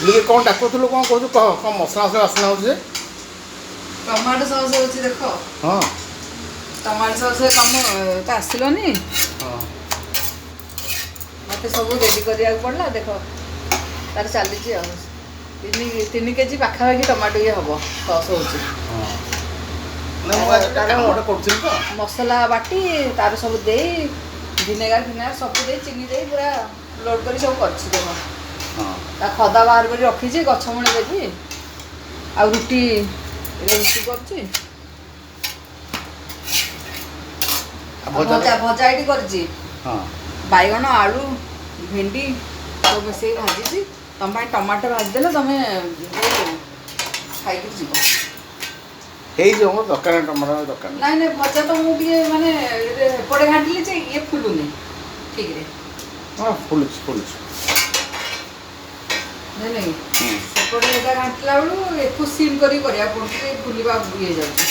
ଟିକେ କ'ଣ ଡାକୁଥିଲୁ, କ'ଣ କହୁଛୁ କହ। କ'ଣ ମସଲା ମସଲା ବାସ୍ନା ହେଉଛି ଯେ? ଟମାଟୋ ସସ୍ ହେଉଛି, ଦେଖ। ଟମାଟୋ ସସ୍ ତମ ତ ଆସିଲନି। ମୋତେ ସବୁ ରେଡ଼ି କରିବାକୁ ପଡ଼ିଲା। ଦେଖ, ତାର ଚାଲିଛି। ଆଉ 3 3 କେଜି ପାଖାପାଖି ଟମାଟୋ ଇଏ ହେବ, ସସ୍ ହେଉଛି। ହଁ, ନା, ମୁଁ ଆଜି ଗୋଟେ କାମ ଗୋଟେ କରୁଥିଲି ତ। ମସଲା ବାଟି, ତାର ସବୁ ଦେଇ, ଭିନେଗାର ଫିନେଗାର ସବୁ ଦେଇ, ଚିନି ଦେଇ, ପୁରା ଲୋଡ଼ କରି ସବୁ କରିଛି, ଦେଖ। ତା ଖଦା ବାହାର କରି ରଖିଛି, ଗଛ ମୂଳେ ଦେବି। ଆଉ ରୁଟି, ଏବେ ରୁଟି କରୁଛି। ଆଉ ଆଉ ଭଜା? ଭଜା, ଭଜା ଏଇଠି କରିଛି। ବାଇଗଣ, ଆଳୁ, ଭେଣ୍ଡି ସବୁ ମିଶେଇକି ଭାଜିଛି। ତମ ପାଇଁ ଟମାଟୋ ଭାଜିଦେଲେ ତମେ ଯୋଉ ଖାଇକି ଯିବ। ହେଇଯିବ, ମୋର ଦରକାର ନାହିଁ, ଟମାଟୋ ଦରକାର ନାହିଁ। ନାଇଁ ନାଇଁ, ଭଜା ତ ମୁଁ ଟିକେ ମାନେ ଏପଟେ ଘାଣ୍ଟିଲି ଯେ ଇଏ ଫୁଲୁନି ଠିକରେ। ହଁ, ଫୁଲୁଛି, ଫୁଲୁଛି। ନାଇଁ ନାଇଁ, ସେପଟେ ଏଇଟା ଘାଣ୍ଟିଲା ବେଳୁ ଏକୁ ସିମ୍ କରିକି କରିବାକୁ ପଡୁଛି, ଫୁଲିବା ଇଏ ହେଇଯାଉଛି।